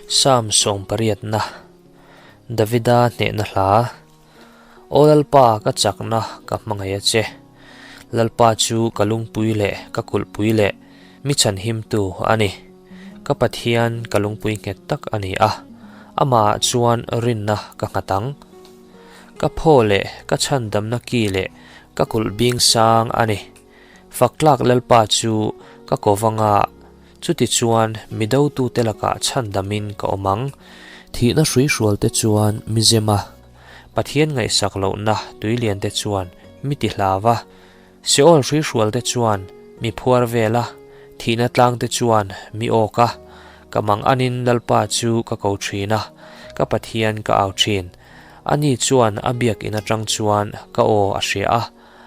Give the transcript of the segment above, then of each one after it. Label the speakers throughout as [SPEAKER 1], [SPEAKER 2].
[SPEAKER 1] Psalm sawmpariatna, Davida hnehna hla, Aw Lalpa ka chakna ka hmangaih a che. Lalpa chu ka lungpui leh ka kulhpui leh mi chhanhimtu a ni. Ka Pathian ka lungpui nghet tak a ni a, amahah chuan rinna ka nghat ang. Ka phaw leh ka chhandamna ki leh ka kulh bing sang a ni. Faktlak Lalpa chu ka ko vanga chutichuan mi dotute lakah chhandamin ka awm ang. Thihna hruihrualte chuan mi zem a, Pathian ngaihsak lohna tuiliante chuan mi ti hlau a, Seol hruihrualte chuan mi phuar vel a, thihna tlangte chuan mi awk a. Ka mang anin Lalpa chu ka ko thin a, ka Pathian ka au thin. Ani chuan a biakinn atang chuan ka aw a hria a.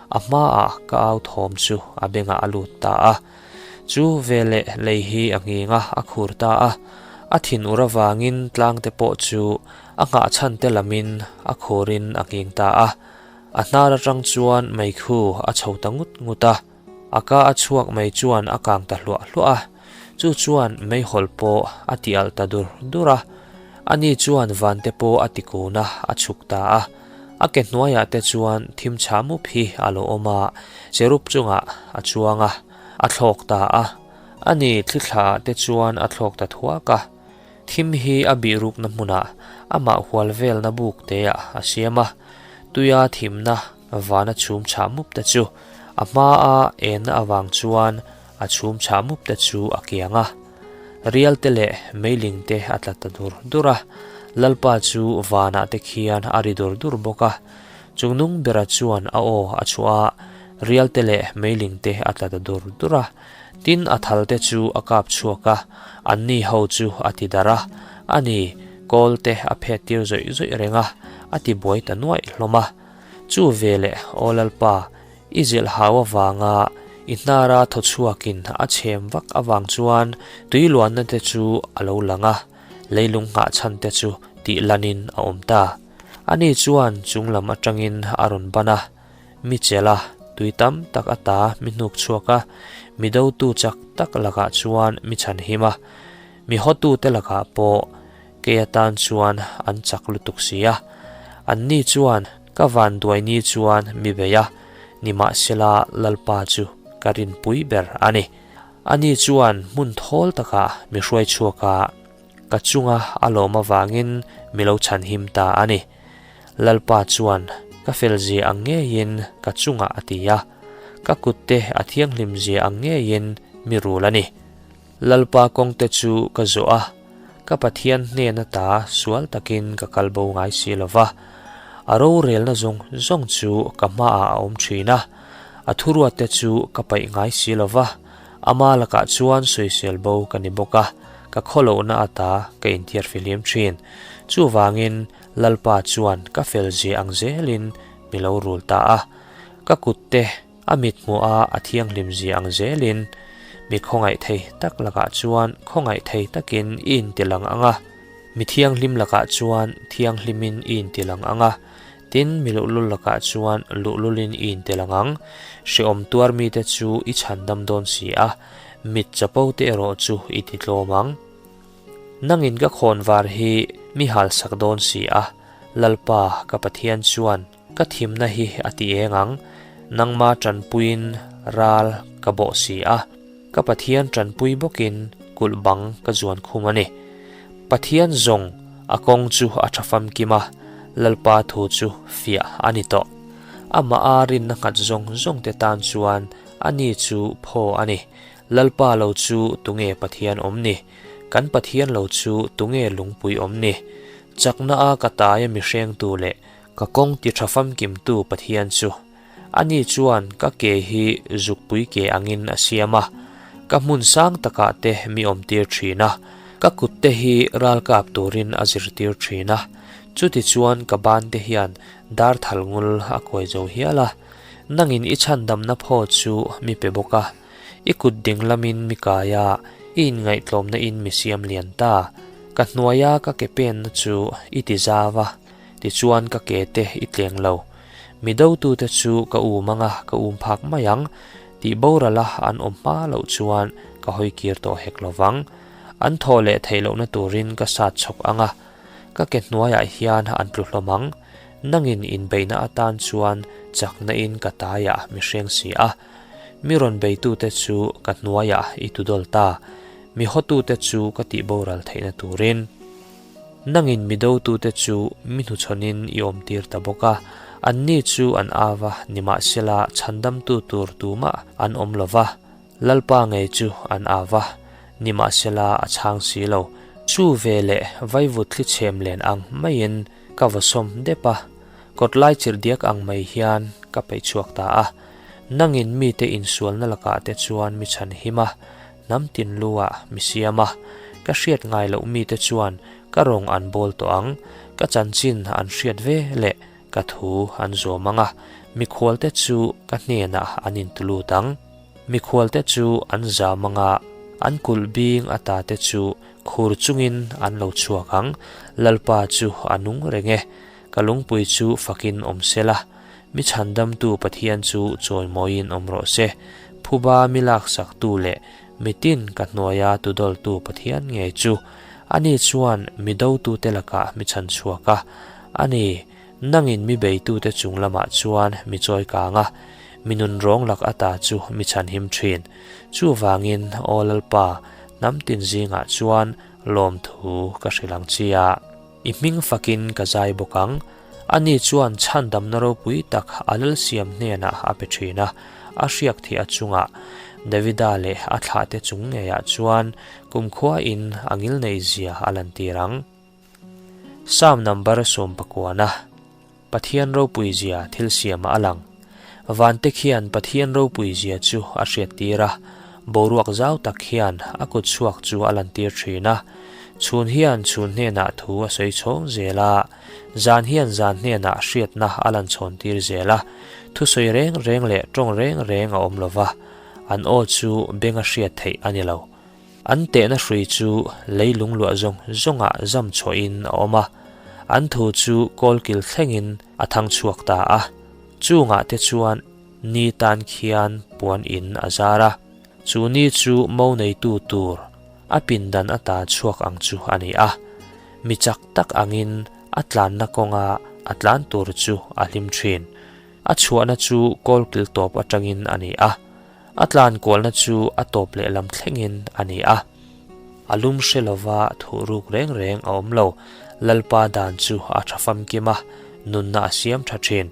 [SPEAKER 1] A hmaah ka au thawm chu a bengah a lut ta a. Chu veleh lei hi a nghing a, a khur ta a. A thin ur avangin tlangte pawh chu a nghah chhan te lamin a khurin a nghing ta a. A hnar atang chuan meikhu a chho ta ngut ngut a. A ka a chhuak mai chuan a kang ta hluah hluah a. Chu chuan meihawl pawh a ti alh ta dur dur a. Ani chuan vante pawh a ti kun a, a chhuk ta a. A ke hnuaiah te chuan thim chhah mup hi a lo awm a, cherub chungah a chuang a, a thlawk ta a. Ani thlithlaah te chuan a thlawk ta thuak a. Thim hi a bihrukna hmunah amah hual velna buk teah a siam a, tuia thimna vana chhum chhah mup te chu a hmaa enna avang chuan a chhum chhah mup te chu a kiang a. Rial te leh meiling te a tla ta dur dur a, Lalpa chu vanah te khian a ri dur dur bawk a. Chungnung bera chuan a aw a chhuah a, rial te leh meiling te a tla ta dur dur a. Tin a thal te chu a kap chhuak a, anni ho chu a ti darh a, ani kawl te a phet tir zawih zawih reng a, a ti buai ta nuaih hlawm a. Chu veleh aw Lalpa, I zilh hau avanga i hnara thaw chhuakin a chhem vak avang chuan tui luanna te chu a lo lang a, leilung nghah chhan te chu tih lanin a awm ta. Ani chuan chung lam atangin a rawn ban a, mi chelh a, tui tam tak ata mi hnuk chhuak a, mi dotu chak tak lakah chuan mi chhanhim a, mi hawtute lakah pawh Kei atan chuan an chak lutuk si a, anni chuan ka vanduai ni chuan mi bei a, nimahsela Lalpa chu ka rinpui ber a ni. Ani chuan hmun thawl takah mi hruai chhuak a, ka chunga a lawm avangin mi lo chhanhim ta a ni. Lalpa chuan ka felzia ang ngeiin ka chungah a ti a, ka kutte a thianghlimzia ang ngeiin mi rul a ni. Lalpa kawngte chu ka zawh a, ka Pathian hnen ata sual takin ka kal bo ngai si lo va. A rorelna zawng zawng chu ka hmaah a awm thin a, a thuruatte chu ka paih ngai si lo va. Ama lakah chuan sawisel bo ka ni bawk a, ka khawlohna ata ka inthiarfihlim thin. Chuvangin Lalpa chuan ka felzia ang zelin mi lo rul ta a, ka kutte A mithmuha a thianghlim zia ang zelin, mi khawngaih thei tak lakah chuan khawngaih thei takin i intilang ang a, mi thianghlim lakah chuan thianghlimin i intilang ang a, tin, mi luhlul lakah chuan luhlulin i intilang ang. Hrehawm tuar mite chu i chhandam dawn si a, mit chapo te erawh chu i ti tlawm ang. Nangin ka khawnvar hi mi halsak dawn si a, Lalpa ka Pathian chuan, Ka thimna hi a ti eng ang, nangma tanpuiin ral ka bawh si a, ka Pathian tanpui bawkin kulh bang ka zuan khum a ni. Pathian zawng a kawng chu a tha famkim a, Lalpa thu chu fiah a ni tawh. Amah a rinna nghat zawng zawng te tan chuan ani chu phaw a ni. Lalpa lo chu tunge Pathian awm ni? Kan Pathian lo chu tunge lungpui awm ni? Chakna a ka taia mihrengtu leh Ka kawng ti tha famkimtu Pathian chu, ani chuan ka ke hi zukpui ke angin a siam a, ka hmun sang takah te mi awmtir thin a, ka kutte hi ralkap turin a zirtir thin a, chutichuan ka bante hian darthal ngul a kuai zo hial a, nangin i chhandamna phaw chu mi pe bawk a, i kut ding lamin mi kai a, i inngaihtlawmna in mi siam lian ta, ka hnuaia ka ke penna chu i ti zau a. Tichuan ka ke te i tleng lo. Mi dotute chu ka um anga ka um phak mai ang, tih borala an awm hma loh chuan ka hawi kir tawh hek lo vang. An thawh leh theih lohna turin ka sat chhawk ang a, ka ke hnuaiah hian an tlu hlawm ang. Nangin inbeihna atan chuan chakna in ka taiah mi hreng si a. Mi rawn beitute chu ka hnuaiah i tudawl ta, mi hawtute chu ka tihboral theihna turin. Nangin mi dotute chu mi hnuchhawnin i awmtir ta bawk a, anni chu an ava nimahsela chhandamtu tur tumah an awm lo va. Lalpa ngei chu an au va, nimahsela a chhang si lo. Chu ve leh vaivut thli chhem len ang maiin ka vaw sawm dep a, kawtlai chirh diak ang mai hian ka peih chhuak ta a. Nangin mite insualna lakah te chuan mi chhan him a, hnam tin lu ah mi siam a. Ka hriat ngai loh mite chuan ka rawng an bawl tawh ang, ka chanchin an hriat ve leh ka thu an zawm ang a, mikhualte chu ka hnenah an intulut ang. Mikhualte chu an zam ang a, an kulh bing ata te chu khur chungin an lo chhuak ang. Lalpa chu a nung reng e, ka lungpui chu fakin awm se la, mi chhandamtu Pathian chu chawimawiin awm rawh se. Phuba mi laksaktu leh mitin ka hnuaia tudawltu Pathian ngei chu, ani chuan mi dotute lakah mi chhan chhuak a, a ni, Nangin mi beitute chung lamah chuan mi chawi kang a, mi nunrawng lak ata chu mi chhanhim thin. Chuvangin, Aw Lalpa, hnam tin zingah chuan lawmthu ka hrilh ang chi a. I hming fakin ka zai bawk ang. Ani chuan chhandamna ropui tak a lalsiam hnenah a pe thin a, a hriak thih a chungah Davida leh a thlahte chung ngeiah chuan kumkhuain a ngilneihzia a lantir ang. Psalm number sawmpakuana, Pathian ropui zia thil siamah a lang. Vante khian Pathian ropui zia chu a hriattir a, boruak zau tak hian a kut chhuak chu a lantir thin a. Chhun hian chhun hnenah thu a sawi chhawng zel a, zan hian zan hnenah hriatna a lan chhawn tir zel a. Thusawi reng reng leh tawng reng reng a awm lova, an aw chu beng a hriat theih a ni lo. An tehna hrui chu leilung luah zawng zawngah zam chhuahin a awm a, an thu chu kawlkil thlengin a thang chhuak ta a. Chungah te chuan ni tan khian puan in a zar a, chu ni chu mo neitu tur a pindan ata chhuak ang chu a ni a. Mi chak tak angin a tlanna kawnga a tlan tur chu a hlim thin. A chhuahna chu kawlkil tawp atangin a ni a. A tlan kualna chu a tawp lehlam thlengin a ni a. A lum hre lova thuh ruk reng reng a awm lo. Lalpa dan chu a tha famkim a, nunna a siam tha thin.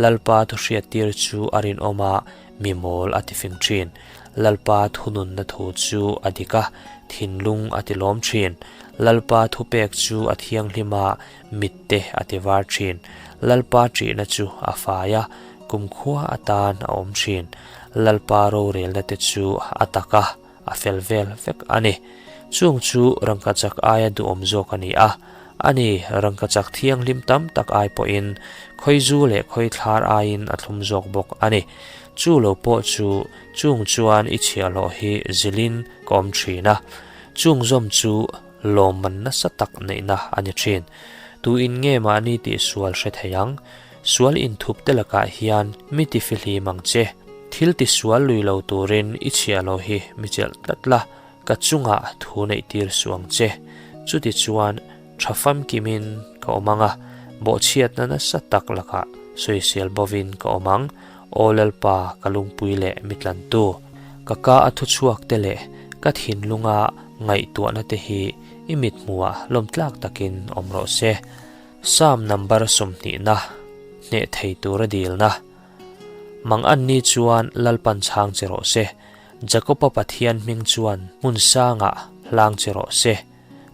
[SPEAKER 1] Lalpa thuhriattir chu a rinawm a, mi mawl a tifing thin. Lalpa thununna thu chu a dik a, thinlung a tilawm thin. Lalpa thupek chu a thianghlim a, mitte a tivar thin. Lalpa ṭihna chu a fai a, kumkhua atan a awm thin. Lalpa rorelna te chu a tak a, a fel vel vek a ni. Chung chu rangkachak aia duhawm zawk a ni a, a ni, rangkachak thianghlim tam tak ai pawhin khawizu leh khawithlar aiin a thlum zawk bawk a ni. Chu lo pawh chu chung chuan i chhiahhlawh hi zilhin ka awm thin a, chung zawm chu lawmman nasa tak neihna a ni thin. Tuin nge mahni tih sual hre thei ang? Sual inthup te lakah hian mi ti fihlim ang che. Thil ti sual lui lo turin i chhiah lo hi mi chelh tlat la, ka chungah thu neih tir suh ang che. Chuti chuan tha famkimin ka awm ang a, bawhchhiatna nasa tak lakah sawisel bovin ka awm ang. Aw Lalpa, ka lungpui leh mi tlantu, ka ka a thuchhuak te leh ka thinlunga ngaihtuahna te hi i mithmuhah lawmtlak takin awm rawh se. Psalm number sawmhnihna, hneh thei tura dilna. Mang anni chuan Lalpan chhang che rawh se, Jakoba Pathian hming chuan hmun sangah hlang che rawh se.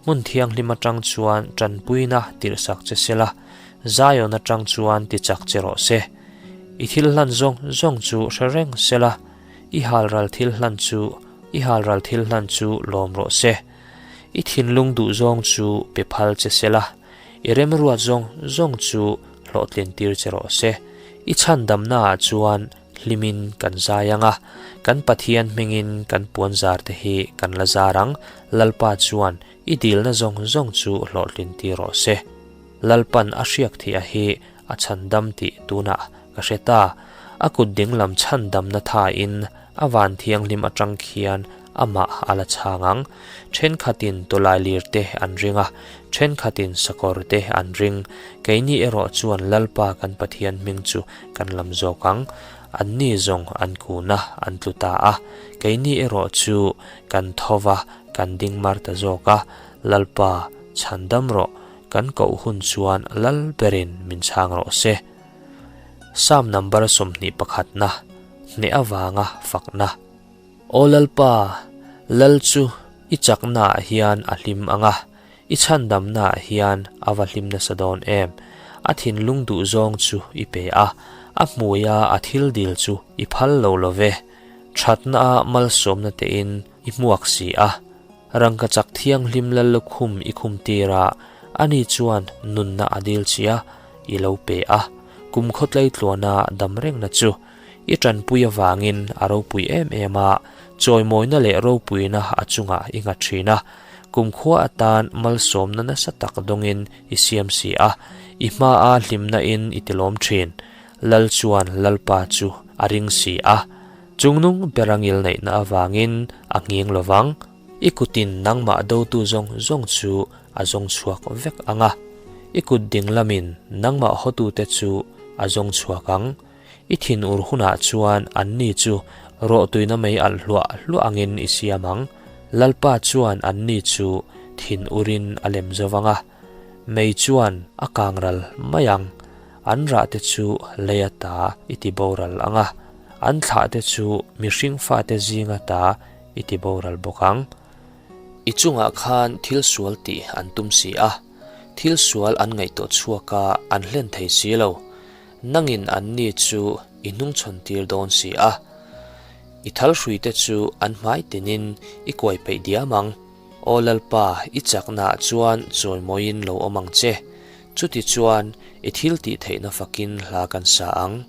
[SPEAKER 1] Hmun thianghlim atang chuan tanpuina tirhsak che sela, Zion atang chuan tichak che rawh se. I thil hlan zawng zawng chu hre reng sela, i halral thil hlan chu i halral thil hlan chu lawm rawh se. I thinlung duh zawng chu pe phal che sela, I remruat zawng zawng chu hlawhtlin tir che rawh se. I chhandamnaah chuan hlimin kan zai ang a, kan Pathian hmingin kan puanzar te hi kan la zar ang. Lalpa chuan i dilna zawng zawng chu hlawhtlin tir rawh se. Lalpan a hriak thih a hi a chhandam tih tunah ka hre ta. A kut dinglam chhandamna thain a van thianghlim atang khian amah a la chhang ang. Thenkhatin tawlailir te an ring a, thenkhatin sakawr te an ring. Keini erawh chuan Lalpa kan Pathian hming chu kan lam zawk ang. Anni zawng an kun a, an tlu ta a. Keini erawh chu kan tho va, kan ding mar ta zawk a. Lalpa, chhandam rawh, kan koh hun chuan Lal berin min chhang rawh se. Psalm number 21 na, hneh avanga fakna. Aw Lalpa, Lal chu i chaknaah hian a hlim ang a, i chhandamnaah hian a va hlim nasa dawn em? A thinlung duhzawng chu i pe a, a hmuia a thil dil chu i phal lo lo ve. Thatnaa malsawmna tein i hmuak si a. Rangkachak thianghlim lal lukhum i khum tir a, ani chuan nunna a dil chi a, i lo pe a. Kum khawtlei tluana dam rengna chu i tanpui avangin a ropui em em a, chawimawina leh ropuina a chungah i nghat thin a. Kumkhua atan malsawmna nasa tak dawngin i siam si a, i hmaa hlimna in i tilawm thin. Lal chuan Lalpa chu a ring si a. Chungnung ber a ngilneihna avangin a nghing lo vang. I kutin nangmah dotu zawng zawng chu a zawng chhuak vek ang a, i kut ding lamin nangmah hawtute chu a zawng chhuak ang. I thinur hunah chuan anni chu rawhtuina mei alh hluah hluah angin i siam ang. Lalpa chuan anni chu thinurin a lem zo vang a, mei chuan a kangral mai ang. An rahte chu lei ata i ti boral ang a, an thlahte chu mihring fate zing ata i ti boral bawk ang. I chungah khan thil sual tih an tum si a, thil sual an ngaihtuah chhuak a, an hlen thei si lo. Nangin anni chu i hnungchhawn tir dawn si a. I thalhruite chu an hmai tinin i kuai peih diam ang. Aw Lalpa, i chaknaah chuan chawimawiin lo awm ang che. Chutichuan, i thil tih theihna fakin hla kan sa ang.